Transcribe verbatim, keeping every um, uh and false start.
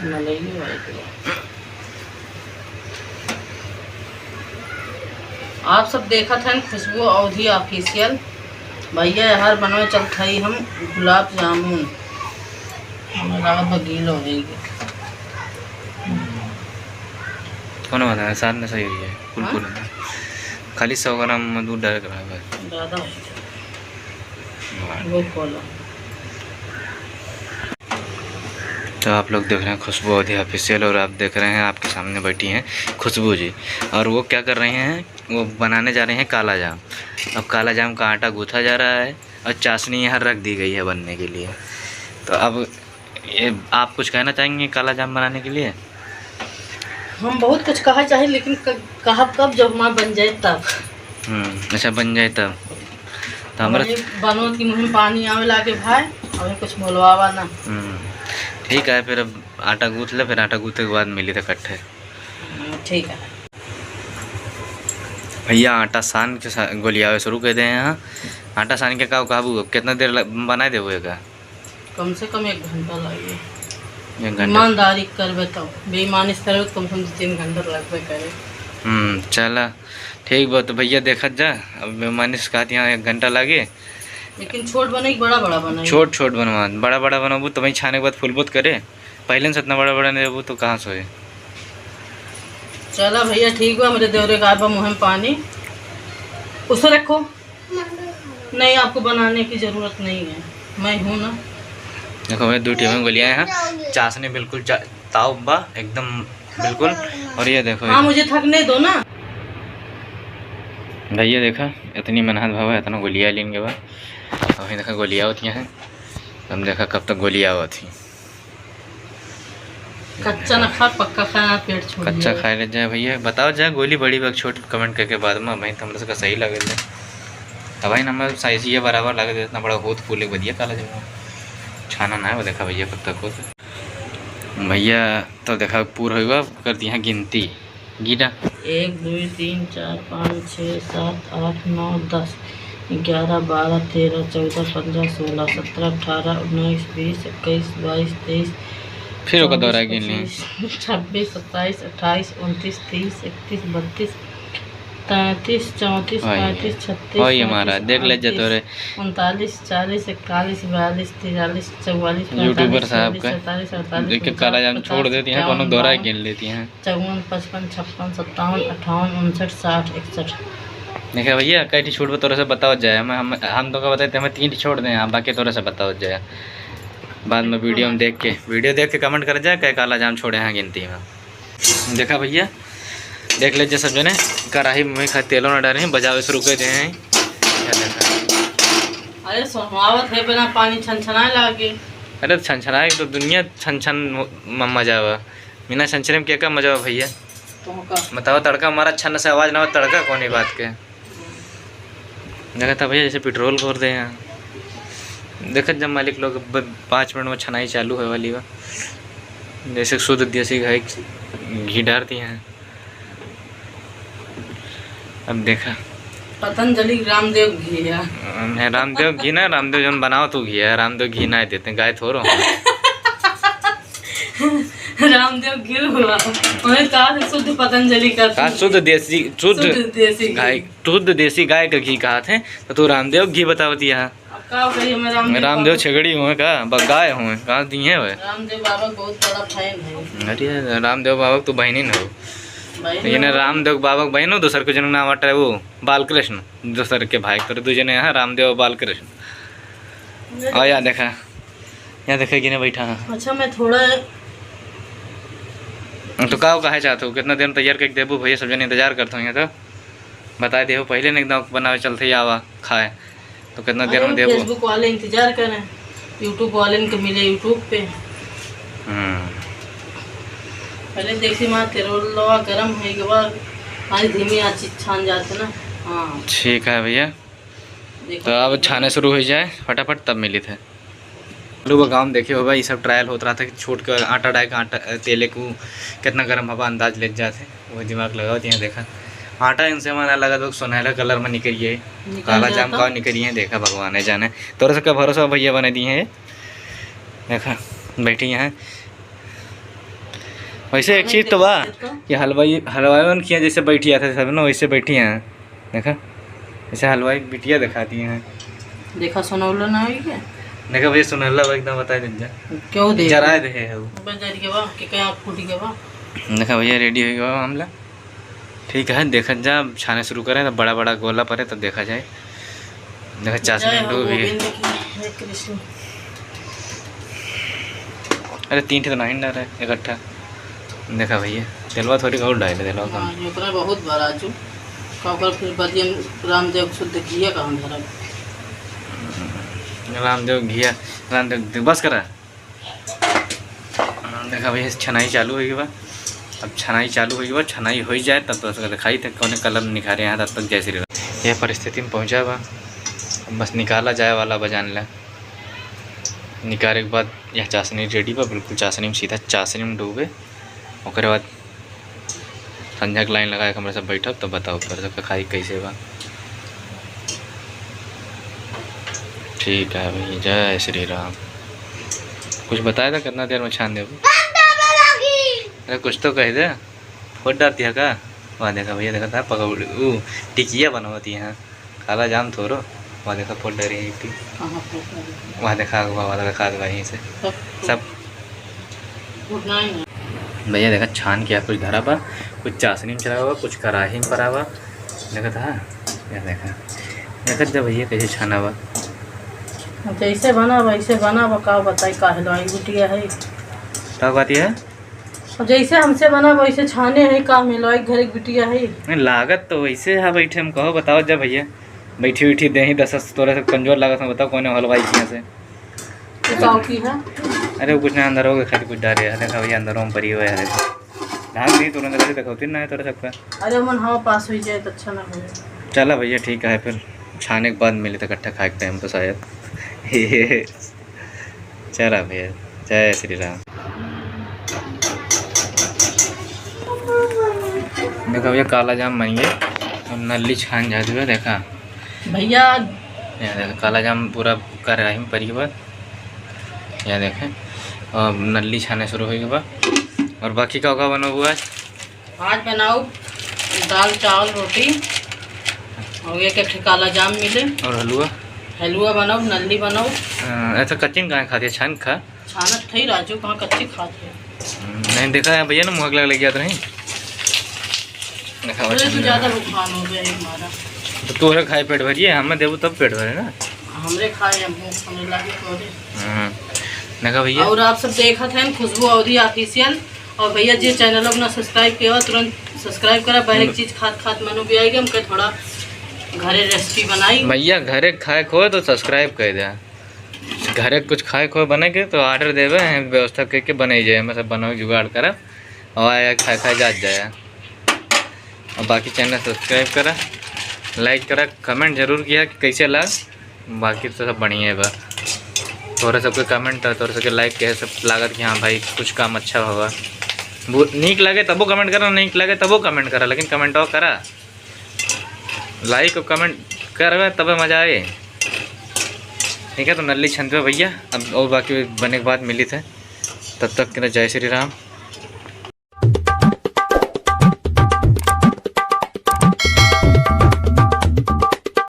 मलइयो आई गया। आप सब देखत हन खुशबू अवधी ऑफिशियल। भैया यार बनवे चलत हई हम गुलाब जामुन। हमें लागत बा गील हो जाएगी। कौन बता है? साथ में सही हुई है। कुल हाँ? कुल है। खाली सौ ग्राम में दूध डाल के रहा बस। ज़्यादा हो गया। वाह। वो खोलो। तो आप लोग देख रहे हैं खुशबू अवधी ऑफिशियल और आप देख रहे हैं आपके सामने बैठी हैं खुशबू जी। और वो क्या कर रहे हैं, वो बनाने जा रहे हैं काला जाम। अब काला जाम का आटा गूंथा जा रहा है और चाशनी यहाँ रख दी गई है बनने के लिए। तो अब ये आप कुछ कहना चाहेंगे काला जाम बनाने के लिए? हम बहुत कुछ कहा चाहे, लेकिन क-, कहब कब, जब हमार बन जाए तब। हम्म, अच्छा, बन जाए तब। तो हमरा हमारे बनोत की मुँह में पानी आवे लागे भाई, और कुछ बोलवावा ना। हम्म, ठीक है, फिर अब आटा गूंथ ले, फिर आटा गूंथे के बाद मिली तो इकट्ठे। हम्म, ठीक है। भैया आटा सान के सा-, गोलियावे शुरू कर दे हैं। आटा सान के का कहबू, अब कितना देर लग-, बनाए देबू एका? कम से कम एक घंटा लागे। एक घंटा? ईमानदारी करबे तो, बेईमानी से करबे तो कम से कम दो तीन घंटा लगबे करे। हम्म, चला, ठीक बा। तो भैया देखत जा, अब बेईमानी से कहत यहाँ एक घंटा लागे। लेकिन छोट बनाई, बड़ा बड़ा बनाई। छोट छोट बनवा, बड़ा बड़ा बनबू तो वहीं छाने के बाद फूलबो त करे। पहले से इतना बड़ा बड़ा नहीं देबू तो कहाँ से होई? चला भैया ठीक बा, मेरे देवरे का बा मुँह में पानी, उसे रखो। नहीं, आपको बनाने की ज़रूरत नहीं है, मैं हूँ ना। देखो भैया, दो टीम गोलियां हैं, चाशनी बिल्कुल चा-, ताव बा एकदम बिल्कुल। और ये देखो, हाँ, ये मुझे थकने दो ना। भैया देखा, इतनी मेहनत भावा, इतना गोलियां लीन के बा। अभी देखा गोलियां होती हैं, हम देखा कब तक गोलियां होती। कच्चा ना खा, पक्का खा, पेट छोड़ कच्चा दिया। खाए ले जाए भैया, बताओ जाए गोली बड़ी बा छोट, comment करके बाद में भाई, तुम लोग का सही लगे ले। अब भाई नंबर साइज ये बराबर लगे, इतना बड़ा होत फूल एक बढ़िया काला जमा छाना ना है, वो देखा भैया कब तक होत। भैया तो देखा पूरा हुआ, कर दिया गिनती। गिना। एक, दुई, तीन, चार, पाँच, छः, सात, आठ, नौ, दस, ग्यारह, बारह, तेरह, चौदह, पन्द्रह, सोलह, सत्रह, अठारह, उन्नीस, बीस, इक्कीस, बाईस, तेईस, फिर ओकर चौबीस, दोहरा गिन ली। पच्चीस, छब्बीस, सत्ताईस, अट्ठाईस, उनतीस, तीस, इकतीस, बत्तीस, तैंतीस, चौंतीस, वही है। पैंतीस, छत्तीस, वही है महाराज, सैंतीस, देख ले अड़तीस, जतोरे। उनतालीस, चालीस, इकतालीस, बयालीस, तिरालीस, चौवालीस, YouTuber पैंतालीस, साहब छयालीस, का सैंतालीस, अड़तालीस, देख के उनचास, काला जाम छोड़ पचास, देती हैं, इक्यावन, कोनो दोहरा बावन, गिन लेती हैं। चौवन, पचपन, छप्पन, सत्तावन, अट्ठावन, उनसठ, साठ, इकसठ। देखा भैया, कई ठी छोट बा तोरे से बतावत जाए, हम, हम, हम तो का बताए, हमें तीन ठी छोड़ दें, हाँ, बाकी तोरे से बतावत जाए। बाद में video में देख के, video देख के comment कर जाए, कई काला जाम छोड़े हैं गिनती में। देखा भैया, देख ले जे सब जने, कढ़ाई में खाली तेलो ना डारे हैं, बजावे शुरू कर दे हैं। क्या देखा? अरे सोहमावत है, बिना पानी छनछनाए लागे। अरे छनछनाए तो दुनिया छन छन म-, म-, मजा बा। बिना छनछने में क्या का मजा बा भैया? तो का? बताओ, तड़का मारा छन से आवाज ना हो, तड़का कौन ही बात के? देखा था भैया, जैसे पेट्रोल घोर दे हैं। देखत जब मालिक लोग ब-, पाँच मिनट में छनाई चालू होए वाली बा। जैसे शुद्ध देसी घी, घी डार दिए हैं। अब देखा। पतंजलि रामदेव घी है। हम है रामदेव घी ना, रामदेव जौन बनाओ तू घी है, रामदेव घी ना देते, गाय थोड़ो हम। रामदेव घी हुआ। उन्हें कहा था शुद्ध पतंजलि का का घी। शुद्ध देसी, शुद्ध शुद्ध देसी घी। गाय, शुद्ध देसी गाय का घी कहा थे, तो तू रामदेव घी बतावती है। अब का कही, हमें रामदेव रामदेव बाबा छेगड़ी हुए का, ब-, गाय हुए, कहाँ दिए हुए? रामदेव बाबा बहुत बड़ा fan है। अरे, रामदेव बाबा तो बहनी न हो। बहन ये ना हो। रामदेव बाबा के बहन हो, दूसर के जन नाम हटा है वो, बालकृष्ण, दूसर के भाई, तोरे दू जने हैं, रामदेव बालकृष्ण। अरे। और यहाँ देखा, यहाँ देखा कि नहीं बैठा है। अच्छा, मैं थोड़ा तो का कहे चाहत हो, कितना देर में तैयार करके देबू भैया, सब जने इंतजार करते होंगे तो। बताए देहो पहले न एकदम बनावे चलते आवा खाए, तो कितना देर में अरे, देबो? Facebook वाले इंतजार करें, YouTube वाले इनके मिले YouTube पे। हम्म। पहले देखी माँ तेरोलवा गरम है, एक बार पानी धीमी आँच छान जाते ना। हाँ। ठीक है भैया, देखो। तो अब छाने शुरू हो जाए फटाफट, तब मिली थे। आलू बा गाँव में देखे होगा, ये सब trial होत रहा था कि छोट के आटा डाल के आटा, तेले को कितना गरम हवा अंदाज ले जाते, वो दिमाग लगाओ। यहाँ देखा आटा इनसे माना लगा तो सुनहरा colour में निकल गया, निकल काला जाम जाता। का निकल गया, देखा भगवान है जाने। तोरे सबका भरोसा भैया बने दिए हैं, देखा बैठी यहाँ। वैसे एक चीज तो बा कि हलवाई, हलवाइवन किया जैसे बैठी आते सब ना, वैसे बैठी हैं। देखा, जैसे हलवाई बिटिया दिखा दिए हैं। देखा, सुनौला ना होई क्या? देखा भैया, सुनौला बा, एकदम बताए दे जा। क्यों दे? जराए दे है वो। बस जर गया बा, कि कहीं आँख फूट गया बा। देखा भैया, रेडी हो गया बा मामला। ठीक है, देखा जा, छाने शुरू करें तो बड़ा बड़ा गोला पड़े तो देखा जाए। देखा, चाशनी जय हो डूबी है। गोविंद की, हे कृष्ण। अरे, तीन ठे तो नहीं डाले इकट्ठा। देखा भैया, तेलवा थोड़ी और डाल दे, तेलवा कम। हाँ, ये ओकरा बहुत बड़ा चू। का ओकर फिर बदियन रामदेव शुद्ध घिया का हम धरब। रामदेव घिया, रामदेव, बस करा। हाँ, देखा भैया, छनाई चालू होई बा। अब छनाई चालू होई बा, छनाई होई जाए तब तो उसका दिखाई थे कौन कलर निखारे हैं, तब तक जय श्री राम। यह परिस्थिति में पहुँचा बा, अब बस निकाला जाए वाला बा, जान ले। निकाले के बाद यह चाशनी रेडी बा, बिल्कुल चाशनी में, सीधा चाशनी में डूबे। ओकरे बाद संझा के लाइन लगाए के हमरे सब बैठब, तब बताओ तोरे सबके खाई कैसे बा। ठीक है भाई, जय श्री राम। कुछ बताए था कितना देर में छान देबू? अरे कुछ तो कह दे, फोड़ डालती है का? वहाँ देखा भैया, देखा था पकौड़ी, ऊ टिकिया बनवती हैं। काला जाम थोरो, वहाँ देखा फोड़ डाली है इतनी। कहाँ फोड़ डाली? वहाँ देखा, वहाँ वाला देखा दे वहीं से। सब सब फोड़ नहीं है। भैया देखा छान के कुछ धरा बा, कुछ चाशनी में चला बा, कुछ कढ़ाई में पड़ा बा। देखा था, या देखा, देखा जब भैया कैसे छाना बा। जैसे बना वैसे बना बा, का बताई, का हलवाई बिटिया है। का बात है? अब जैसे हमसे बना वैसे छाने है, का मिलवाई, घर एक बिटिया है। नहीं, लागत तो वैसे है बैठे, हम कहो बताओ जब भैया बैठी उठी दे ही दस तोरा से कमजोर लागत है, बताओ कौन हलवाई किया से। बताओ की है? अरे वो कुछ ना, अंदर हो गए, खाली कुछ डाले है, देखा भैया अंदर में परी हुआ है, देखो। ढाक दी तुरंत, देखो तीन ना है तोरा सबका। अरे मन हवा पास हो जाए तो अच्छा ना हो। चला भैया ठीक है, फिर छाने के बाद मिले तो इकट्ठा खाए के टाइम पे शायद। चला भैया, जय श्री राम। देखा भैया काला जाम बन गए, हम नल्ली छान जाते हुए देखा। भैया। या देखा काला जाम पूरा कढ़ाई में परी के बाद, या देखें, अब नल्ली छाने शुरू होई के बाद। और बाकी का का बना हुआ है? आज बनाओ दाल, चावल, रोटी और एक, एक ठे काला जाम मिले। और हलवा? हलवा बनाओ, नल्ली बनाओ। अ, ऐसा कच्ची में काहे खाती है, छान खा। छानत थई राजू, कहाँ कच्ची खात है? हम्म, नहीं देखा है भैया ना, मुँह लग, लग जात रही। देखा अरे, तू ज्यादा रुखान हो गया है हमारा। तो तोहरे खाए पेट भरिए, हमें देबू तब पेट भरे ना। हमरे खाए, हम मुँह खाने लागे तोहरे। हम्म, देखा भैया। और आप सब देखत हैं खुशबू अवधी ऑफिशियल। और भैया, जे चैनल अपना सब्सक्राइब किया हुआ, तुरंत सब्सक्राइब करा। बहरे एक चीज खात खात मनो भी आएगी, हमके थोड़ा घरे रेसिपी बनाई। भैया, घरे खाए को हो तो सब्सक्राइब कर दे। घरे कुछ खाए को बने के तो ऑर्डर देवे, हम व्यवस्था करके बनाई जाए, मतलब बनावे जुगाड़ करा और आया खाए खाए जात जाए। और बाकी चैनल सब्सक्राइब करा, लाइक करा, कमेंट जरूर किया कि कैसे लाग। बाकी तो सब बढ़िया बा। तोहरे सबके कमेंट और तोहरे सबके लाइक के सब लागत कि हाँ भाई कुछ काम अच्छा होगा। वो नीक लगे तबो कमेंट करा, नीक लगे तबो कमेंट करा, लेकिन कमेंटवा करा, लाइक और कमेंट करबे तबे मजा आए। ठीक है, तो नल्ली छनते भैया, अब और बाकी बने के बाद मिली थे, तब तक के लिए जय श्री राम।